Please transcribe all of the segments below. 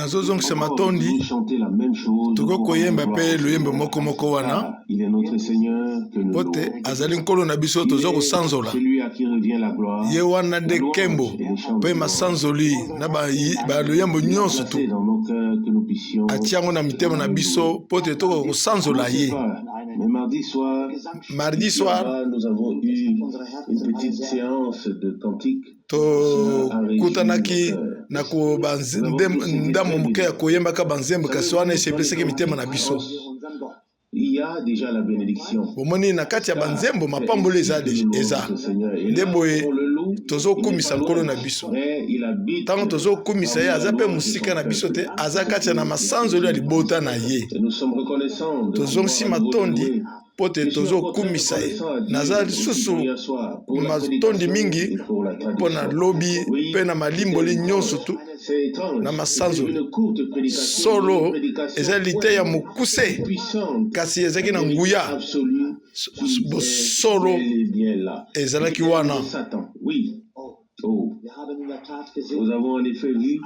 Nazozongisa matondi. Tokoki koyemba mpe loyembo moko moko wana, mpo te azali Nkolo na biso, toza kosanzola ye. Wana nde nkembo mpe masanzoli na baloyembo nyonso tu atia yango na mitema na biso mpo te tokoka kosanzola ye. Mardi soir, nous avons eu une petite séance de cantique. Tokutanaki na ndambo moke ya koyembaka banzembo, kasi wana esepesaki mitema na biso. Il y a déjà la bénédiction. Bomoni, na kati ya banzembo mapamboli eza. Eza nde boye tozokumisa Nkolo na biso. Ntango tozokumisa ye, aza mpe mosika na biso te, aza kati ya na masanzoli ya libota na ye. Tozongisi matondi mpo te tozokumisa ye. Naza lisusu matondi mingi mpo na lobi mpe na malimboli nyonso tu na masanzoli. Solo eza liteya mokuse, kasi ezalaki na nguya. Bosolo ezalaki wana. Oh. Nous avons en effet vu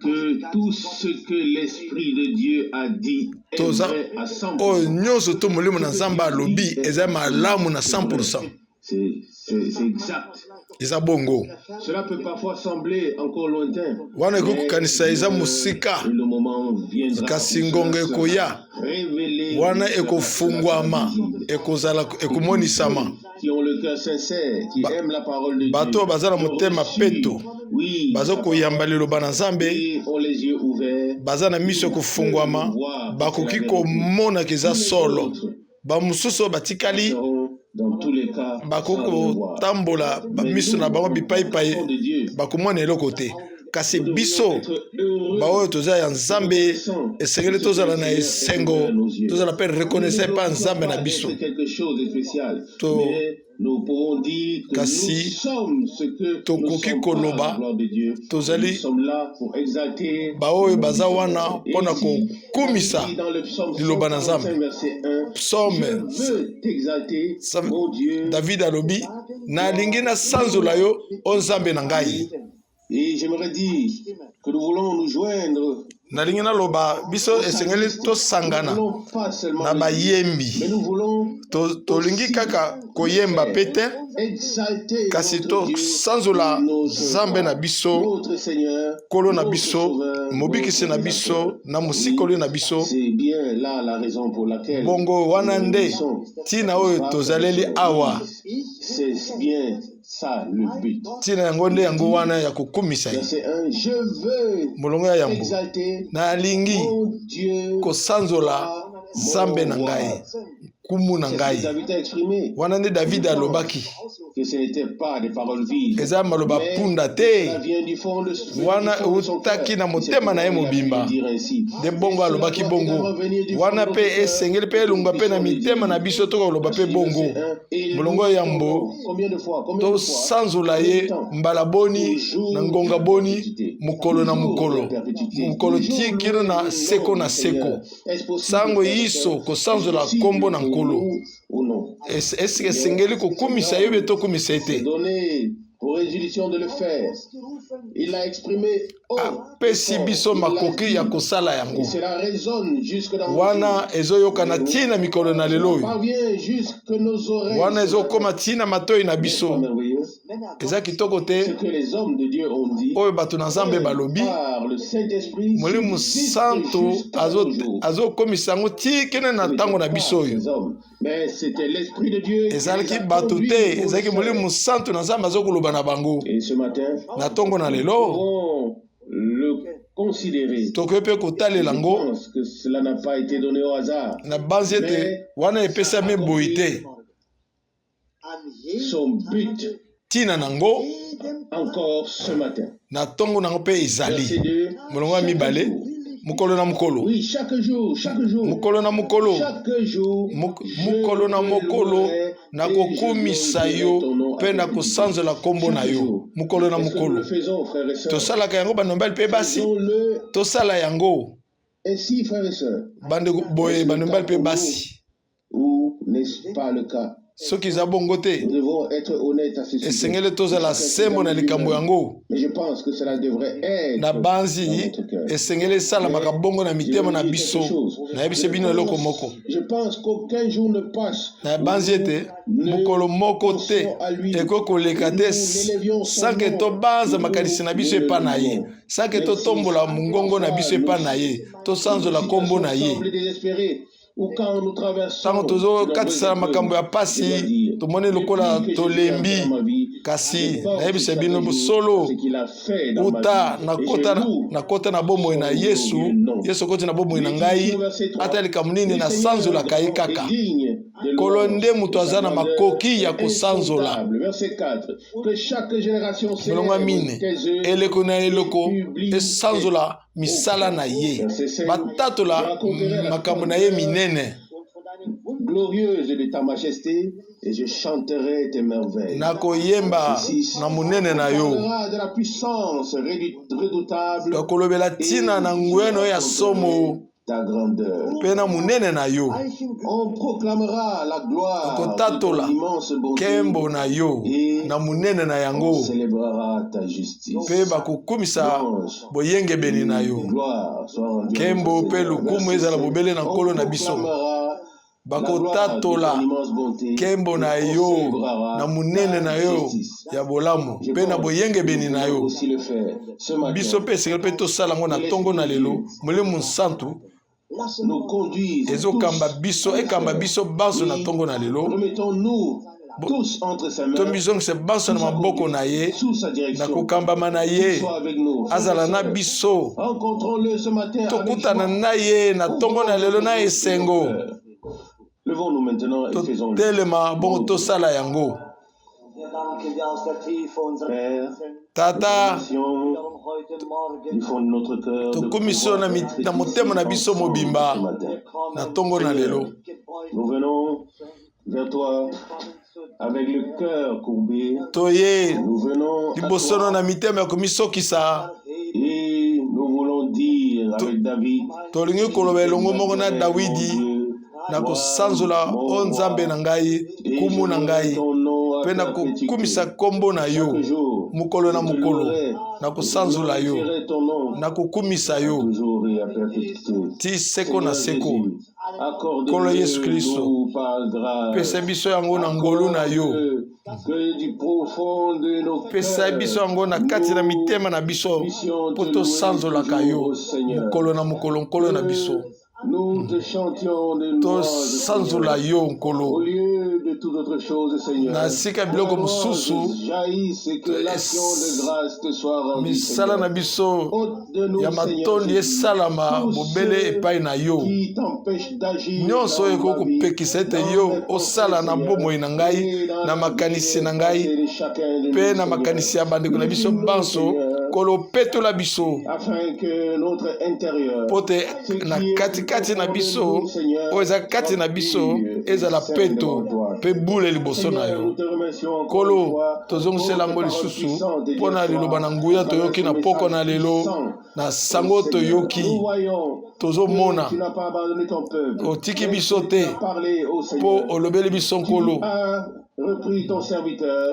que tout ce que l'Esprit de Dieu a dit est Toza vrai à 100%. Oyo nyonso to Molimo na Nzambe alobi eza malamu na 100%. C'est exact. Eza bongo. Cela peut parfois sembler encore lointain. Wana ekoki kokanisa eza mosika, kasi ngonga ekoya wana ekofungwama, ekozala ekomonisama. Bato oyo baza na motema peto, baza koyamba liloba na Nzambe, baza na miso ekofungwama, bakoki komonaka eza solo. Bamosusu oyo batikali bakoki kotambola miso na bango bipaipai, bakomona eloko te. Kasi biso baoyo toza ya Nzambe, esengeli tozala na esengo, tozala mpe reconnaissant epai ya Nzambe na biso. To kasi tokoki koloba tozali baoyo baza wana mpona kokumisa liloba na Nzambe. Psaume, David alobi: "Nalingi nasanzola yo, o Nzambe na ngai." Et j'aimerais dire que nous voulons nous joindre. Nalingi naloba biso esengeli tosangana na bayembi. Tolingi kaka koyemba pe te, kasi tosanzola Nzambe na biso, Nkolo na biso, Mobikisi na biso na Mosikoli na biso. Bongo wana nde ntina oyo tozaleli awa. Ntina yango nde yango wana ya kokumisa ye. Molongo ya yambo: "Nalingi kosanzola Nzambe na ngai, Nkumu na ngai." Wana nde David alobaki. Eza maloba punda te, wana eutaki na motema na ye mobimba nde bongo alobaki bongo. Wana mpe esengeli mpe elongwa mpe na mitema na biso, tokoloba mpe bongo. Molongo ya yambo: "Tosanzola ye mbala boni, na ngonga boni, mokolo na mokolo, mokolo ti kino na seko na seko." Sango yiso kosanzola nkombo na Nkolo. Esika esengeli kokumisa ye be tokumisa ye te. Apesi biso makoki ya kosala yango. Wana ezoyokana ntina mikolo na lelo oyo, wana ezokóma ntina matoi na biso. Eza kitoko te oyo bato na Nzambe balobi. Molimo Santo azokomisa yango tikene na ntango na biso oyo. Ezalaki bato te, ezalaki Molimo Santo na Nzambe azokoloba na bango. Na ntongo na lelo, tokoki mpe kotalela yango. Na banzi ete wana epesami boyi te. Ntina nango na ntongo nango mpe ezali molongo ya mibale: "Mokolo na mokolo, mokolo na mokolo, mokolo na mokolo, nakokumisa yo mpe nakosanzola nkombo na yo." Mokolo na mokolo tosalaka yango, bandeko mibali mpe basi, tosala yango. Bandeko boye, bandeko mibali mpe basi. Soki eza bongo te, esengeli tozala sembo na likambo yango. Nabanzi esengeli esalamaka bongo na mitema na biso. Nayebisi bino eloko moko, nabanzi ete mokolo moko te ekoki koleka te sanke tobanza makanisi na biso epai na ye, sanke totombola mongongo na biso epai na ye, tosanzola nkombo na ye. Ntango tozokatisa na makambo ya mpasi, tomoni lokola tolembi, kasi nayebisa bino bosolo, uta nakota na bomoi na Yesu, Yesu akoti na bomoi na ngai, ata likambo nini nasanzolaka ye kaka. Nkolo nde moto aza na makoki ya kosanzola. Molongo ya mine, eleko na eleko esanzola misala na ye, batatola makambo na ye minene. Glorieuse de ta majesté, et je chanterai tes merveilles. Nakoyemba na monene na yo, nakolobela ntina na nguya na yo ya somo mpe na monene na yo. Okotatola nkembo na yo na monene na yango, mpe bakokumisa boyengebene na yo. Nkembo mpe lokumu ezala bobele na Nkolo na biso. Bakotatola nkembo na yo na monene na yo ya bolamu mpe na boyengebene na yo. Biso mpe esengeli mpe tosala yango na ntongo na lelo. Molimo Nsantu ezokamba biso, ekamba biso banso na ntongo na lelo. Tomizongisa banso na maboko na ye, na kokambama na ye, azala na biso. Tokutana na ye na ntongo na lelo na esengo. Totelema bongo tosala yango. Tata, tokumisi yo na motema na biso mobimba na ntongo na lelo. Toye liboso na mitema ya komisokisa. Tolingi koloba elongo moko na Dawidi na kosanzola o Nzambe na ngai, nkumu na ngai, mpe na kokumisa nkombo na yo mokolo na mokolo. Na kosanzola yo, na kokumisa yo ti seko na seko. Nkolo Yesu Klisto, pesa biso yango na ngolu na yo, pesa biso yango na kati na mitema na biso, mpo tosanzolaka yo mokolo na mokolo. Nkolo na biso, tosanzola yo Nkolo na esika biloko mosusu. Misala na biso ya matondi esalama bobele epai na yo. Nyonso oyo ekoki kopekisa ete yo osala na bomoi na ngai, na makanisi na ngai mpe na makanisi ya bandeko na biso banso, Nkolo, petola biso, mpo te na katikati na biso, oyo eza kati na biso, ezala peto mpe bule liboso na yo. Nkolo, tozongisela yango lisusu mpo na liloba na nguya toyoki na poko na lelo, na sango toyoki. Tozomona otiki biso te, mpo olobeli biso. Nkolo,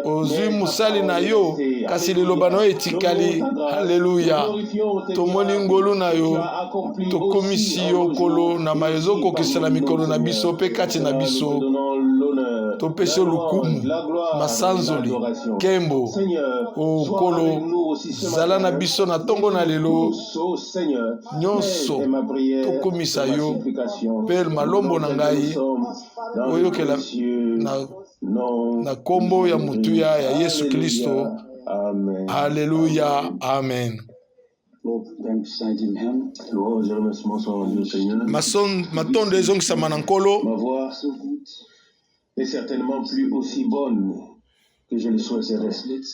ozwi mosali na yo, kasi liloba na yo etikali. Aleluya! Tomoni ngolu na yo, tokomisi yo, Nkolo, na maye ezokokisa na mikolo na biso mpe kati na biso. Topesi yo lokumu, masanzoli, nkembo. O Nkolo, zala na biso na ntongo na lelo nyonso. Tokumisa yo mpe malombo na ngai oyokela na nkombo ya motuya ya Yesu Kristo. Alleluya, amen. Matondo ezongisama na Nkolo.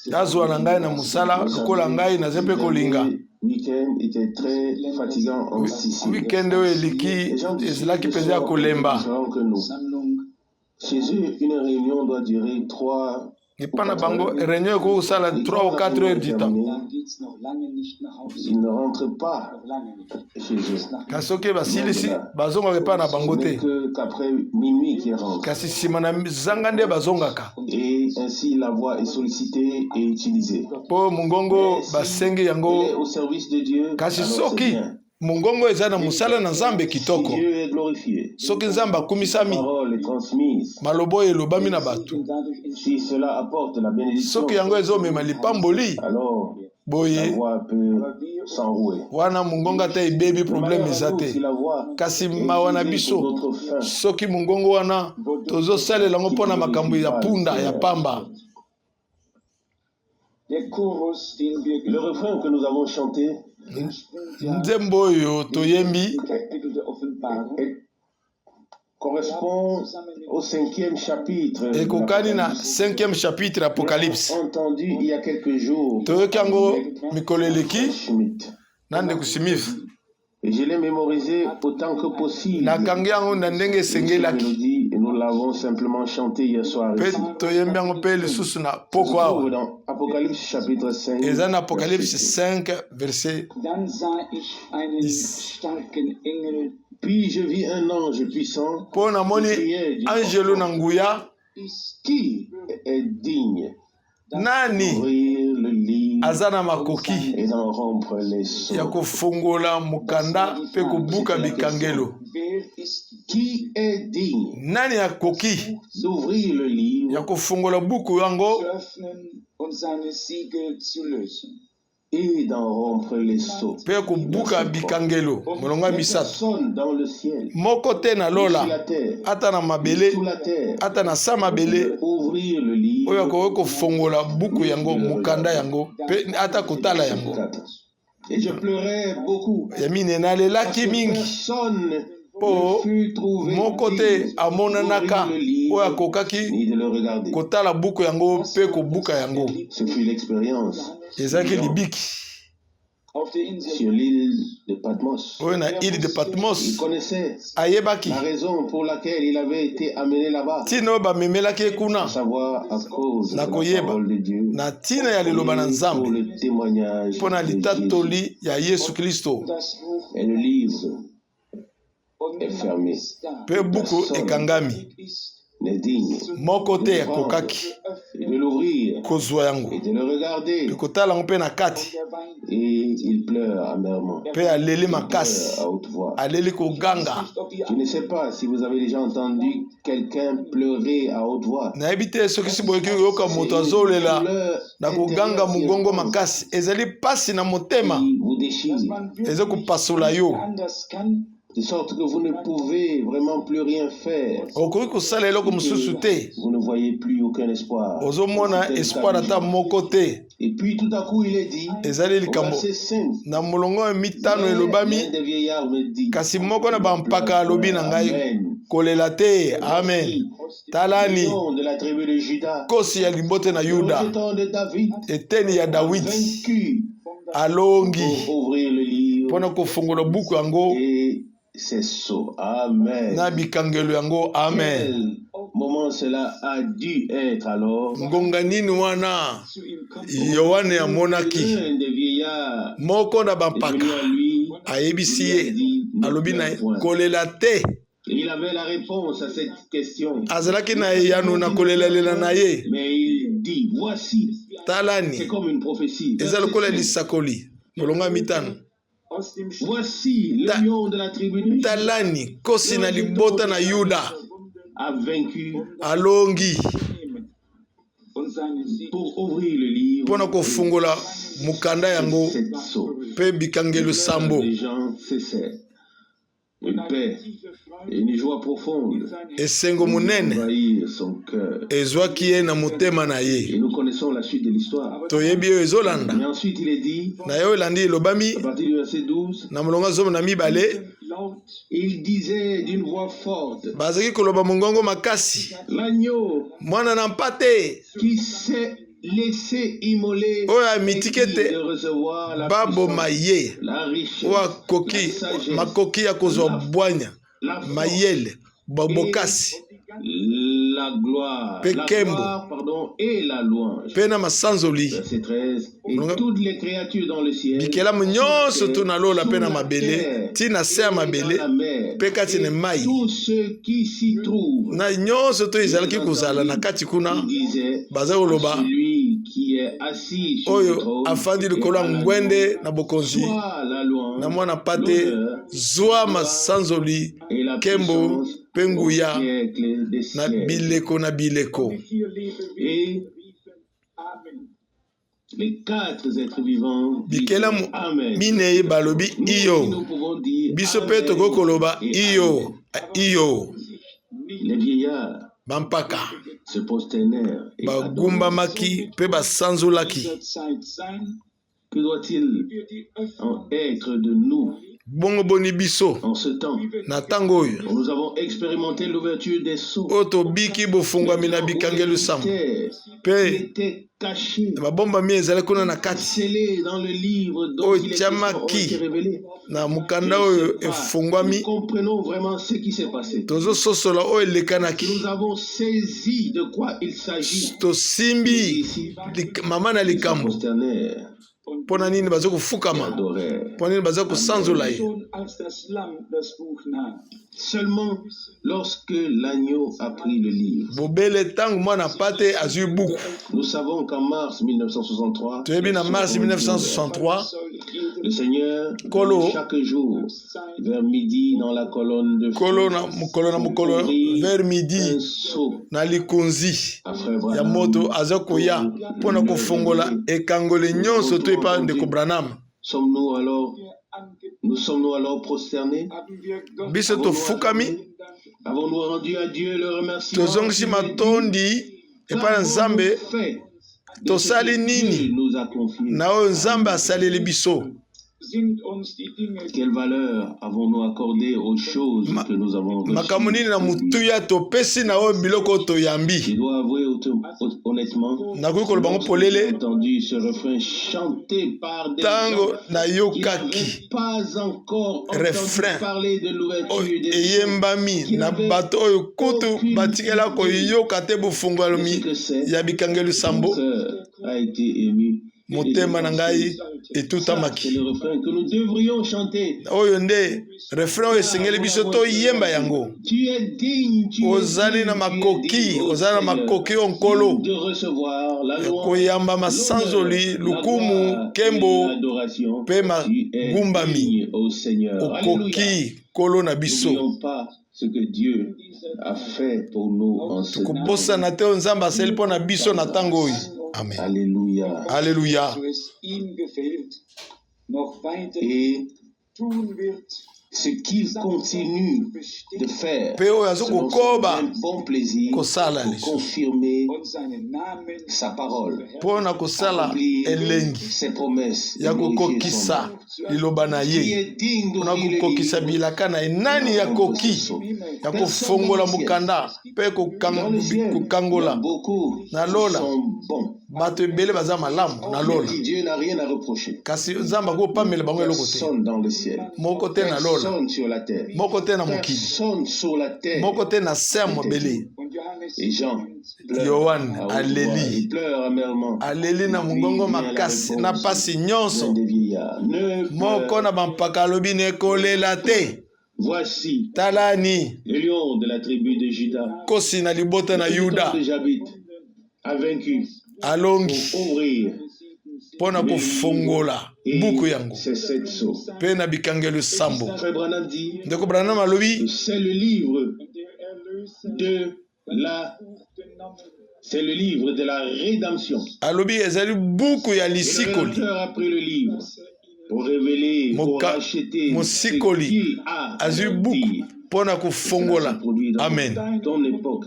Nazwa na ngai na mosala lokola ngai naza mpe kolinga. Weekend oyo eliki ezalaki mpenza ya kolemba. Epa na bango réunion ekoki kosala 3 ou 4 heures du temps. Ils ne rentrent pas chez eux. Kasi soki basilisi, bazongaka epai na bango te. Qu'après minuit qu'ils rentrent. Kasi nsima na zanga nde bazongaka. Et ainsi la voix est sollicitée et utilisée. Mpo mongongo basengi yango. Elle est au service de Dieu. Kasi alors c'est soki bien. Mongongo eza na mosala na Nzambe, kitoko. Si Dieu est glorifié, Soki Nzambe akumisami, parole est transmise. Maloba oyo elobami na bato, Si cela apporte la bénédiction, soki yango ezomema lipamboli, alors la boye voix peut s'enrouer. Wana mongongo ata ebebi, problème eza te. Si la voix Kasi mawa na biso soki mongongo wana tozosalela yango mpo na makambo ya punda ya pamba. Le refrain que nous avons chanté Nzembo oyo toyembi correspond au cinquième chapitre de ekokani na l'Apocalypse. 5e chapitre Apocalypse. Entendu il y a quelques jours Toyoki yango mikolo eleki Schmitt. na ndeko Smith. Et je l'ai mémorisé autant que possible. Nakangi yango na ndenge Cette esengelaki. mélodie, et nous l'avons simplement chanté hier soir Mpe ici. toyembi yango mpe lisusu na Ça se poko awa. trouve dans Apocalypse chapitre 5. Eza na Apocalypse 5 verset Dann sah ich einen 10. starken Engel. Puis je vis un ange puissant Mpo namoni angelo na nguya. qui est digne Nani d'ouvrir le livre aza na makoki et d'en rompre les ya sceaux. kofungola mokanda mpe kobuka bikangelo? Wer ist Qui est digne Nani akoki d'ouvrir le livre ya kofungola buku yango zu öffnen und seine Siegel zu lösen? et d'en rompre les sceaux? Mpe kobuka bikangelo? Molongo ya misato. Personne dans le ciel, Moko te na ni sur lola, la terre, ata na mabele, sous la terre, ata na sa mabele, ouvrir le livre. oyo akoki kofongola buku yango, mokanda yango, mpe ata kotala yango. 4. Et je pleurais beaucoup. Ya mine, Parce nalelaki que mingi personne mpo ne fut trouvé moko te digne amonanaka d'ouvrir le livre, oyo akokaki ni de le regarder. kotala buku yango mpe kobuka yango. Ce fut l'expérience Ezalaki libiki Auf der Insel sur l'île de Patmos. oyo na île de Il Patmos. connaissait Ayebaki la raison pour laquelle il avait été amené là-bas, ntina oyo bamemelaki ye kuna, à savoir à cause de na la koyeba parole de Dieu na ntina ya liloba na et pour Nzambe, le témoignage mpo na de Jésus. litatoli ya Yesu Kristo. Das Buch Et le livre und est niemand fermé. ist da. Mpe buku ekangami. Ist N'est digne Moko te akokaki de l'ouvrir kozwa yango et de le regarder. mpe kotala yango mpe na kati. der weint. Et il pleure amèrement, Mpe aleli il makasi, pleure à haute voix. aleli koganga. Nicht, ob ihr Je ne sais pas si vous avez déjà entendu quelqu'un pleurer à haute voix. Nayebi te soki si boyoki koyoka C'est moto une azolela douleur na koganga intérieure qui mongongo rentre, makasi. Ezali mpasi na motema, qui vous déchire, dass man eza wirklich kopasola nicht yo, anders kann, de sorte que vous ne pouvez vraiment plus rien faire. Okoki kosala eloko mosusu te. Vous ne voyez plus aucun espoir. Ozomona C'était le espoir cas de ata Jean. moko te. Et puis tout à coup, il est dit, Ezali au likambo verset 5, na molongo ya mitano elobami: l'un des vieillards me dit, kasi moko na bampaka alobi na ngai: Amen. Kolela te, amen. Talani, Lion de la tribu de Judas, nkosi ya limbote na le Yuda, rejeton de David, eteni ya Dawidi, vaincu alongi pour ouvrir le livre mpo na kofongola buku yango et ses sceaux. Amen. na bikangelo yango. Amen. Quel moment cela a dû être alors? Ngonga nini wana zu ihm kommt. Yohane amonaki L'un des vieillards moko na est bampaka venu à lui, ayebisi lui a ye, dit, ne alobi na pleure ye: point. Kolela te. Et il avait la réponse à cette question. Azalaki na eyano na kolelalela na ye. Mais il dit, voici, c'est Talani, comme une prophétie. eza lokola Verset 5. lisakoli. Molongo ya mitano. Aus dem Sch Voici le lion de la tribu de Juda Talani, nkosi na libota na Yuda, a vaincu alongi nehmen und seine Siegel pour ouvrir le livre mpo na kofungola mokanda yango sept sceaux. mpe bikangelo sambo. Les gens cessaient. Une und paix eine tiefe Freude et une joie profonde in sein Esengo monene envahirent son cœur. ezwaki ye na motema na ye. Et nous connaissons la suite de l'histoire. Toyebi oyo ezolanda. Mais ensuite, il est dit, Na ye oyo elandi elobami à partir du verset 12, na molongo ya 12, laut il disait d'une voix forte, bazalaki koloba mongongo makasi: l'agneau Mwana na mpate qui s'est laissé immoler oyo est amitiki digne ete de recevoir la baboma puissance, ye, la richesse, oyo akoki la sagesse, makoki ya kozwa bwanya, la force mayele, bokasi La gloire, Mpe la nkembo. gloire, pardon, et la louange. Mpe na masanzoli. Verset 13. Et Molongo- toutes les créatures dans le ciel, Bikelamu nyonso tu na lola mpe na mabele, ti na se ya et mabele dans la mer, mpe kati na et mai, tous ceux qui s'y trouvent, na nyonso to ezalaki kozala na kati kuna, ils disaient, baza koloba: celui qui est assis sur le oyo trône afandi et likolo à ya l'agneau, ngwende na bokonzi soit la louange, na mwana mpate, l'honneur zwa masanzoli, et la nkembo puissance mpe au nguya siècle des na siècles. bileko na bileko. Vier Lebewesen Et riefen: Amen. les quatre êtres vivants disaient Bikelamu Amen. minei balobi Nous aussi, iyo. nous pouvons dire Biso mpe Amen tokoki koloba et iyo. Amen. Iyo. Sich nicht Les vieillards Bampaka se prosternèrent et adorèrent. bagumbamaki mpe basanzolaki. dieser Zeit sein, Que doit-il wir die en Öffnung être de nous Bongo boni biso en ce temps wie wir na ntango oyo où nous avons expérimenté l'ouverture des sceaux, oyo tobiki bofungwami na où les bikangelo sambo mystères qui mpe étaient cachés, babombami ezali kuna na kati, scellés dans le livre dont oyo il est question, ont etiamaki été révélés? na Je mokanda ne oyo sais pas. Nous efungwami. comprenons vraiment ce qui s'est passé. Tozososola oyo elekanaki. Nous avons saisi de quoi il s'agit. Tosimbi Ici, mama na ils se likambo. prosternèrent und Mpo na nini baza et kofukama? adorèrent. Mpo na nini baza kosanzola ye? schon als das Lamm das Buch nahm. Seulement lorsque l'agneau a pris le livre. Bobele ntango mwana mpate azwi buku. Nous savons qu'en mars 1963, Toyebi na les mars sceaux ont été ouverts. 1963, Soll jedem Le Seigneur Nkolo venait chaque jour vers midi dans la colonne de Nkolo feu na mokolo na pour mokolo ouvrir vers un midi sceau na likonzi à frère ya Branham moto aza koya pour mpo na le kofongola révéler. ekangoli Nous nyonso to autres epa ndeko entendu, Branham. sommes-nous alors, wir angebetet, nous sommes-nous alors prosternés? haben wir Gott Biso Avons-nous tofukami, adoré? Avons-nous rendu à Dieu le remerciement tozongisi qui lui est dû? matondi epai na Qu'avons-nous Nzambe? fait de ce Tosali que Dieu nini nous a confié? na oyo Nzambe asaleli biso? sind uns die Dinge Quelle valeur avons-nous accordée aux choses Ma- que nous avons makambo reçues nini na de lui? motuya topesi na oyo biloko oyo Je toyambi? dois avouer honnêtement, Nakoki koloba ngo lorsque j'ai polele, entendu ce refrain chanté par des ntango gens qui nayokaki n'avaient pas encore entendu refrain parler de oyo l'ouverture des sceaux, eyembami qui na n'avaient bato oyo kutu aucune batikela idée koyoka te de ce bofungwami que c'est, ya bikangelo mon sambo, cœur a été ému et j'ai motema na ngai pensé, ça c'est etutamaki. le refrain que nous devrions chanter. Oyo nde refrain oyo Car esengeli nous biso l'avons toyemba dit, yango. tu es digne, tu es Ozali na digne, tu es makoki, digne, ô ozali na Seigneur, makoki oyo Nkolo de recevoir la ya louange, koyamba l'honneur, masanzoli, la lukumu, gloire et nkembo l'adoration. mpe Tu es magumbami. digne, ô Seigneur. Alléluia. Okoki, Nkolo na biso. N'oublions pas ce que Dieu a fait pour nous en ce temps. Tokobosana te oyo Nzambe asali mpo na biso na ntango oyo. Amen. Alléluia. Alleluya. so es ihm gefällt, noch weiter Et tun wird, ce qu'il continue de faire Mpe oyo aza selon son kokoba bon plaisir kosala pour lisusu confirmer und seinen Namen sa parole, mpo na kosala accomplir elengi ses promesses et ya glorifier son kokokisa nom. liloba na Qui ye, est digne mpona d'ouvrir le kokokisa livre bilaka na ye. et Nani d'en rompre akoki ses sceaux? ya Personne dans kofongola le ciel. mokanda mpe Dans le ciel, il y a kokangola beaucoup na qui lola? sont bons, Bato ebele baza malamu na mais lola, qui Dieu n'a rien à reprocher. kasi Nzambe akopamela bango eloko te. Personne dans le ciel, Moko te na lola, personne sur la terre, moko te na mokili, personne sur la terre moko te na se ya n'était mabele. digne. und Johannes Et Jean pleure Yohane à haute voix, aleli, il pleure amèrement. aleli na Et puis mongongo vient la makasi na réponse pasi d'un nyonso. des vieillards. Ne Moko pleure na bampaka alobi na ekolela point. te. Voici Talani le lion de la tribu de Juda, nkosi na libota na le Yuda temps de Jabit, a vaincu alongi pour ouvrir mpo na le livre kofongola buku et yango ses sept sceaux. mpe na bikangelo sambo. Frère Branham dit, Ndeko Branham alobi c'est le livre und der Erlöser de la, Buch genommen c'est le livre de la rédemption. alobi ezali buku ya Et le lisikoli. Rédempteur a pris le livre pour révéler, pour Moka- racheter ce mosikoli qu'il a à azwi leur buku dire. mpo na Et cela se kofongola. produit dans Amen. ton époque,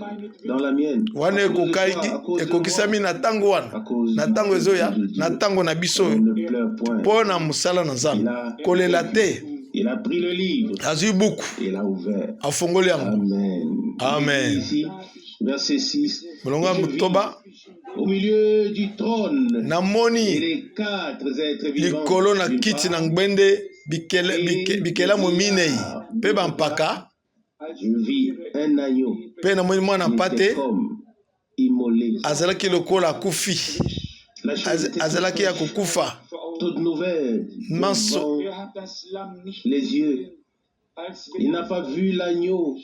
dans la mienne, à Wana cause de toi, ekokaki à cause de moi, ekokisami na ntango wana, à cause na du ntango peuple ezoya, de na Dieu. ntango na biso On oyo ne pleure point. mpo na mosala na Il Nzambe. a Kolela vaincu. te. Il a pris le livre Azwi buku, et l'a ouvert. afongoli yango. Amen. Il dit Amen. ici, verset 6, Molongo ya je vis motoba, au milieu du trône et namoni les quatre êtres vivants likolo na d'une kiti na part ngbende et les bikelamu minei vieillards mpe d'autre part bampaka. Je vis un agneau Mpe namoni mwana qui mpate était comme immolé. azalaki lokola akufi, La chose était toute azalaki ya fraîche, kokufa. toute nouvelle Manso devant les yeux. Il n'a pas vu l'agneau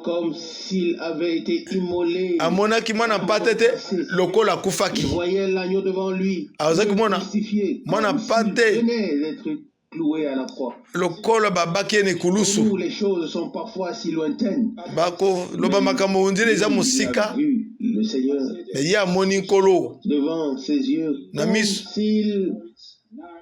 comme s'il avait été immolé, amonaki mwana mpate te passé. lokola Il akufaki. voyait l'agneau devant lui, Azalaki le mona crucifié, mwana comme s'il mpate venait d'être cloué à la croix. lokola babaki ye na Pour ekulusu. nous, les choses sont parfois si lointaines, Bakoloba mais makambo ondire eza lui, il a mosika, vu le Seigneur me ye amoni nkolo devant ses yeux, na comme miso. s'il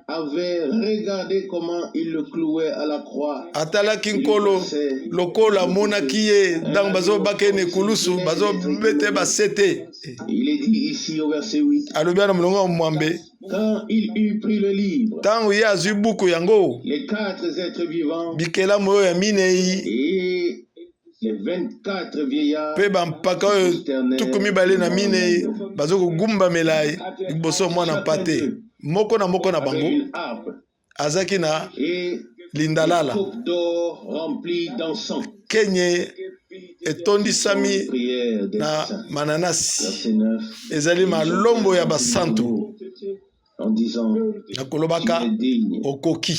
avait regardé comment il le clouait à la croix. Atalaki Il lui nkolo passait lokola de côté amonaki ye un ntango agneau bazobaka ye na comme s'il ekulusu, venait d'être bazobeta ye immolé. basete. Il est dit ici au verset 8, Alobi wana molongo ya mwambe, quand il eut pris le livre, ntango ye azwi buku yango, les quatre êtres vivants bikelamu oyo ya minei et les 24 vieillards mpe bampaka se oyo tuku prosternèrent mibale na devant minei l'agneau. bazokogumbamela ye liboso ya mwana Chacun mpate. d'eux Moko na moko na avait bango une harpe azalaki na et une lindalala coupe d'or remplie d'encens. kenye Sont les etondisami prières des na saints. mananasi, Verset 9, ezali ils malombo chantèrent ya un basantu nouveau en disant, na tu kolobaka es digne okoki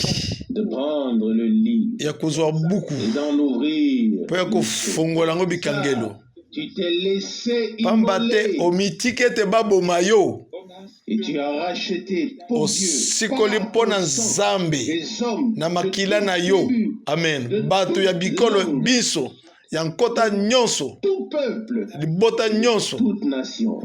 de prendre le livre ya kozwa buku et d'en ouvrir mpo ya les sceaux. kofongola yango bikangelo, Car tu t'es laissé pamba te immoler omitiki ete baboma yo, et tu as racheté pour Dieu osikoli par mpo ton na sang Nzambe des hommes na de makila toute na yo. tribu, Amen. de Bato ya toute bikolo langue, biso ya nkota nyonso, tout peuple, libota nyonso, toute nation.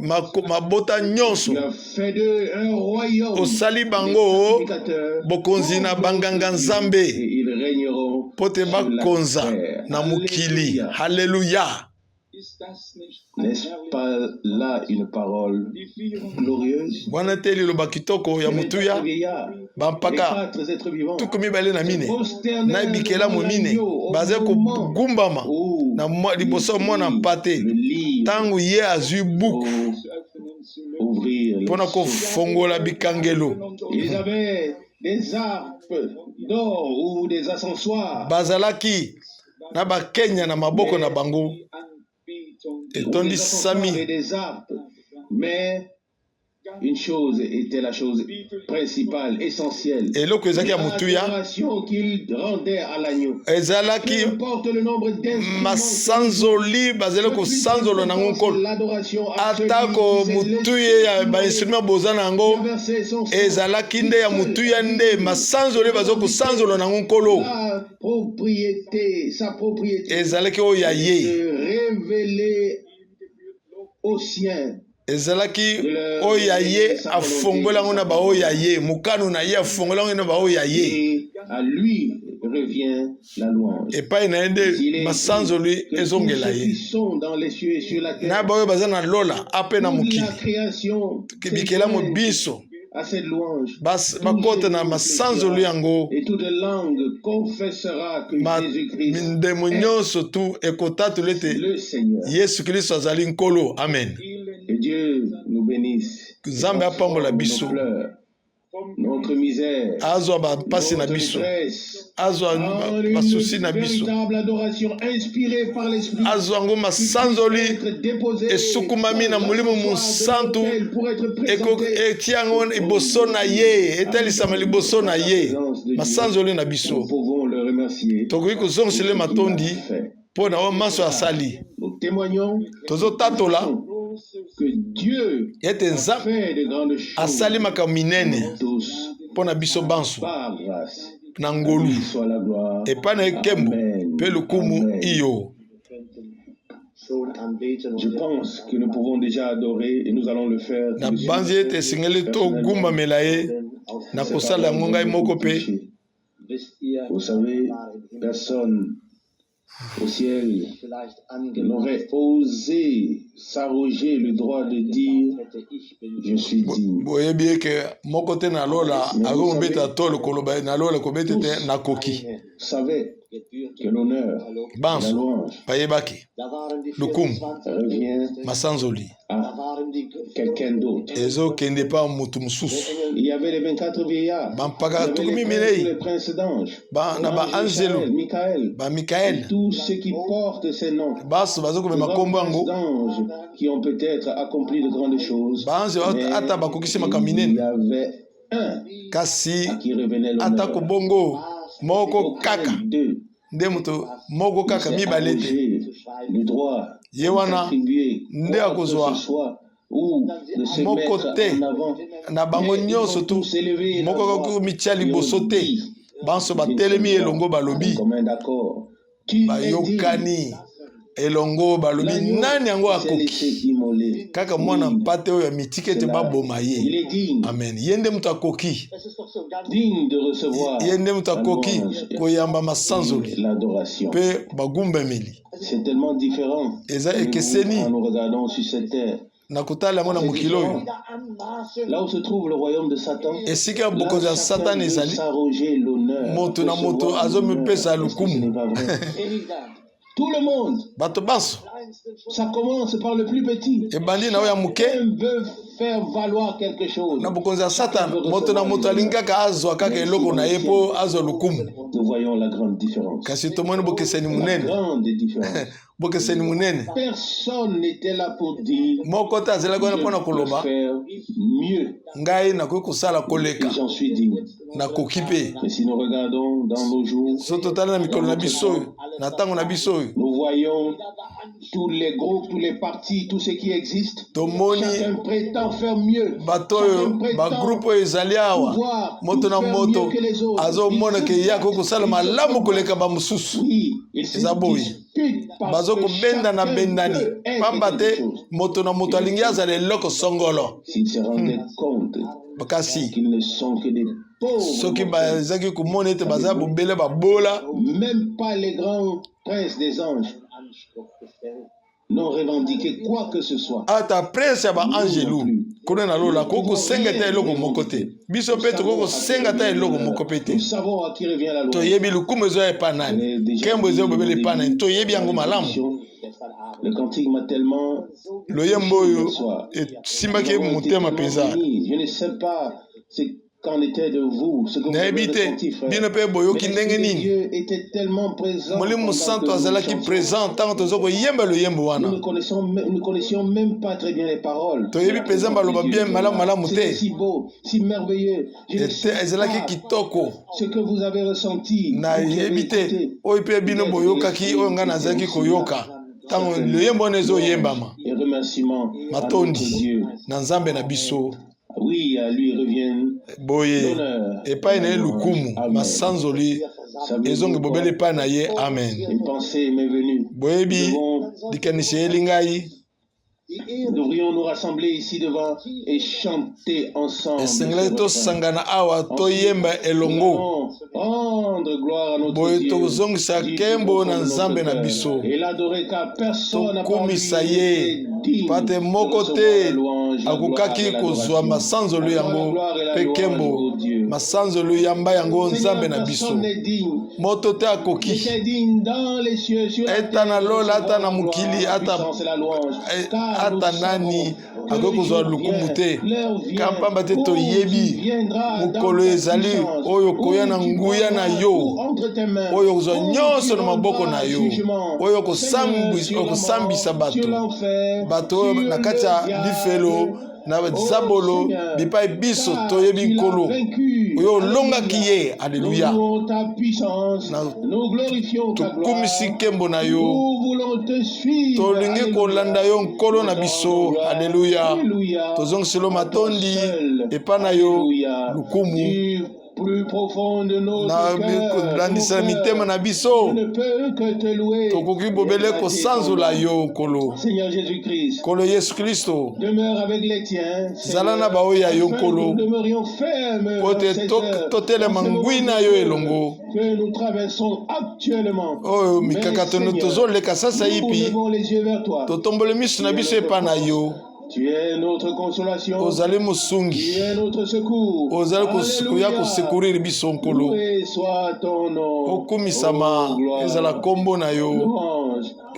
mabota nyonso, Tu as fait d'eux un royaume osali des bango sacrificateurs bokonzi pour na notre banganga Dieu, Nzambe, et ils régneront mpo te sur la bakonza terre. na mokili. Alléluia. Halleluya. N'est-ce pas là une parole glorieuse? Wana te liloba kitoko ya Les 24 motuya? vieillards, les Bampaka quatre êtres vivants tuku mibale na se mine na prosternèrent devant bikelamu mine l'agneau au baza moment kogumbama où na il liboso ya mwana prit mpate le livre ntango ye azwi buku pour ouvrir les mpo na sceaux. kofongola bikangelo. Ils avaient des harpes d'or ou des encensoirs, Bazalaki na bakenya na maboko na mais bango ou des encensoirs et etondisami. des harpes. Mais une chose était la chose principale, essentielle. Eloko ezalaki ya motuya L'adoration qu'ils rendaient à l'agneau. Peu ezalaki importe le nombre d'instruments qu'ils jouent, masanzoli bazali le plus kosanzola nango important, c'est nkolo. l'adoration à celui Atako qui s'est laissé motuya ya immoler, bainstrument boza na qui a yango versé son sang, ezalaki qui nde ya seul motuya est nde digne masanzoli de baza mériter kosanzola nango nkolo la propriété, sa propriété, ezalaki oyo ya et ye, de révéler aux siens, ezalaki de leur oyo ya révéler ye, sa volonté afongola et yango sa na baoyo ya parole. ye, mokano na ye afongola yango na baoyo ya ye. Et à lui revient la louange. Epai na ye nde Il est écrit masanzoli que tous ezongela ceux qui ye sont dans les cieux et sur la na terre, baoyo baza na lola ape na toute mokili, la création bikelamo s'joignent biso à cette louange. Tout bakota na genou masanzoli fléchira yango, et toute langue confessera que Jésus-Christ mindemo est nyonso tu ekotatola ete le Seigneur. Yesu Kristo azali nkolo. Amen. Que Dieu nous bénisse et Nzambe apambola transforme nos biso, pleurs, notre misère, azwa bampasi na notre biso, détresse azwa en une basusi na biso, véritable adoration inspirée par l'Esprit azwa yango qui puisse masanzoli être déposée esukumami dans na molimo l'encensoir de mosantu, l'autel pour être présentée etia yango au liboso trône de na Dieu. ye, etalisama Amen. liboso na Dans la ye, présence de Dieu, masanzoli na nous biso. pouvons le remercier Tokoki pour kozongisela ce qu'il a matondi fait. mpo na oyo manso Car asali. nous témoignons, Tozotatola confessons que Dieu ete a Nzambe fait de grandes asali choses makambo pour minene nous tous mpo na biso banso par grâce. na À ngolu. lui soit la gloire. Epai na ye nkembo Amen. mpe lokumu. Amen. Iyo. Je pense que nous pouvons déjà adorer et nous allons le faire tout de suite. Nabanzi ete esengeli Personnellement, togumbamela ye na ces kosala paroles yango m'ont ngai moko beaucoup mpe. touché. Vous savez, personne au ciel n'aurait osé s'arroger le droit de dire je suis digne. Boyebi eke moko te na lola Mais akoki vous kobeta savez, tolo koloba na lola kobeta te tous nakoki. savaient que l'honneur et la Banso louange bayebaki lukumu revient masanzoli à quelqu'un d'autre. ezokende pa motu mosusu. Il y avait les 24 vieillards, il y Bampaka avait tuku les princes, minei les princes d'anges, ba, na l'ange baanzelu Michael, Michael, bamikaele tous ceux qui portent ces noms, baso les bazokomema grands nkombo princes yango d'anges qui ont peut-être accompli de grandes choses, baanzelu ata mais bakokisi makambo il y minene avait un kasi à qui revenait atako l'honneur. bongo moko kaka Aucun d'eux nde moto moko ne kaka s'est mibale te arrogé le droit ye de wana s'attribuer nde quoi que akozwa ce soit ou de se moko mettre te en avant. na bango Mais ils nyonso ont tu tous élevé la moko voix akoki komitia et ont liboso te dit banso d'une batelemi seule voix, elongo d'un balobi commun accord, tu es digne. bayokani elongo balobi L'agneau nani yango s'est akoki laissé immoler. kaka mwana Oui, mpate oyo amitiki c'est ete là. baboma Il ye est digne, amen ye nde moto akoki digne de recevoir ye nde moto la akoki louange koyamba et masanzoli l'adoration. mpe bagumbameli C'est tellement différent eza de nous ekeseni quand nous regardons sur cette terre. na kotala yango na C'est mokili oyo différent. Là où se trouve le royaume de Satan, esika là bokonzi ya chacun satana veut ezali s'arroger l'honneur, moto na moto recevoir l'honneur. azomipesa Est-ce que ce lokumu n'est pas vrai? Tout le monde, bato banso ça commence par le plus petit. ebandi na oyo ya moke Chacun veut faire valoir quelque chose. na bokonzi ya Chacun satana veut moto na recevoir moto alingi l'honneur. kaka azwa kaka Mais ici eloko dans na le ye ciel, mpo azwa lokumu nous voyons la grande différence. kasi tomoni bokeseni La monene grande différence. bokeseni monene Personne n'était là pour dire moko te azalaki wana je mpona peux koloba faire mieux ngai nakoki kosala et koleka j'en suis digne. nakoki mpe Mais si nous regardons dans nos jours, so totali na dans mikolo na notre biso temps, oyo na ntango na biso oyo nous voyons tous les groupes, tous les partis, tout ce qui existe. tomoni Chacun prétend faire mieux. bato oyo Chacun prétend bagroupe oyo ezali awa pouvoir moto tout na faire mieux moto que les autres. Ils azomona se ke ye akoki battent, kosala ils se malamu combattent. koleka bamosusu Oui, ils se eza boye disputent parce bazo que kobendana chacun bendani veut être pamba quelque te chose. moto na moto alingi azala eloko songolo S'ils se rendaient compte kasi qu'ils ne sont que des pauvres soki mortels, bazalaki komona ete baza savez-vous, bobele babola même pas les grands princes des anges n'ont revendiqué quoi que ce soit. Ata prince ya Nous non baangelu plus. kuna na Nous lola ne akoki pouvons kosenga ata rien eloko moko te revendiquer. biso Nous mpe tokoki savons à qui kosenga ata revient eloko l'honneur. moko mpe te Nous savons à qui revient la louange. Toyebi lokumu ezoya epa Je nani l'ai déjà nkembo dit ezoya au bobele epa nani début toyebi de yango malamu. l'introduction. Le cantique m'a tellement Loyembo touché hier oyo soir. Nous esimbaki avons été motema tellement mpenza. bénis. Je ne sais pas ce qu'en était de vous, ce que vous avez Nayebi te ressenti, frère. bino mpe Mais boyoki l'Esprit ndenge de nini. Dieu était tellement présent Molimo pendant que Santo nous azalaki chantions. présent ntango toza koyemba loyembo Nous wana. ne connaissions même pas très bien les paroles, mais Toyebi la mpenza présence de baloba Dieu bien était malamu là. malamu C'était te si beau, si merveilleux. Je ne ete sais ezalaki pas kitoko. ce que vous avez ressenti, vous qui avez Nayebi te écouté. oyo mpe bino Peut-être que boyokaki oyo l'Esprit ngai était nazalaki aussi là. koyoka ntango Certainement. loyembo wana Louange ezoyembama. et remerciements à notre Matondi Dieu. na Nzambe na biso. Oui, à lui revient Boye l'honneur et epai la na ye louange. lukumu Amen. masanzoli Savez-vous ezongi bobele quoi? epai na ye amen. Une pensée m'est venue. Nous Boyebi devons, likanisi eyeli ngai nous devrions nous rassembler ici devant et chanter ensemble ce esengelaki refrain. tosangana awa Ensuite, toyemba nous elongo allons rendre gloire à notre boye Dieu tokozongisa du plus nkembo profond na de notre Nzambe na cœur biso et l'adorer car personne à part lui tokumisa ye n'était digne pate de moko recevoir te la louange, la gloire akokaki et kozwa l'adoration. masanzoli À toi la yango gloire et la mpe louange, nkembo ô Dieu. masanzoli yamba yango Nzambe Seigneur, na biso personne n'est digne. moto te akoki N'était digne dans les cieux, sur la eta terre, na de lola ata recevoir na la gloire, mokili la ata puissance et la louange. eh, Car nous ata nani savons que akoki le kozwa jour lokumu vient, te l'heure vient kampamba te où tu toyebi viendras dans mokolo ta ezali puissance, oyo koya où na tu nguya na prendras yo tout entre tes mains, oyo kozwa où tu nyonso na maboko na rendras yo jugement. oyo Seigneur, sur la mort, okosambisa sur bato l'enfer, bato oyo sur na kati le ya lifelo diable. na Ô zabolo Seigneur, bipai biso car toyebi tu l'as Nkolo vaincu. oyo olongaki Alléluia. ye Nous alleluya. louons ta puissance, Na nous glorifions ta tokumisi gloire, nkembo na yo nous voulons te suivre. tolingi kolanda Alléluia. yo Nkolo Nous na te rendons biso gloire. alleluya Alléluia. tozongiselo À toi matondi seul. epai na yo Alléluia. lukumu. Du Na kolandisa mitema na biso, tokoki bobele kosanzola yo, Nkolo. Nkolo Yesu Kristo, zala na baoyo ya yo, Nkolo, mpo te totelema ngwi na yo elongo. Oyo mikakatano tozoleka sasa ipi, totomboli miso na biso epai na yo. Ozali mosungi, ozali koya kosecourir biso, Nkolo. Okumisama ezala nkombo na yo.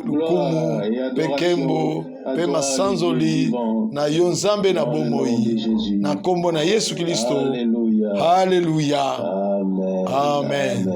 Lukumu mpe nkembo mpe masanzoli na yo, Nzambe na bomoi, na nkombo na Yesu Kristo. Haleluya, amen.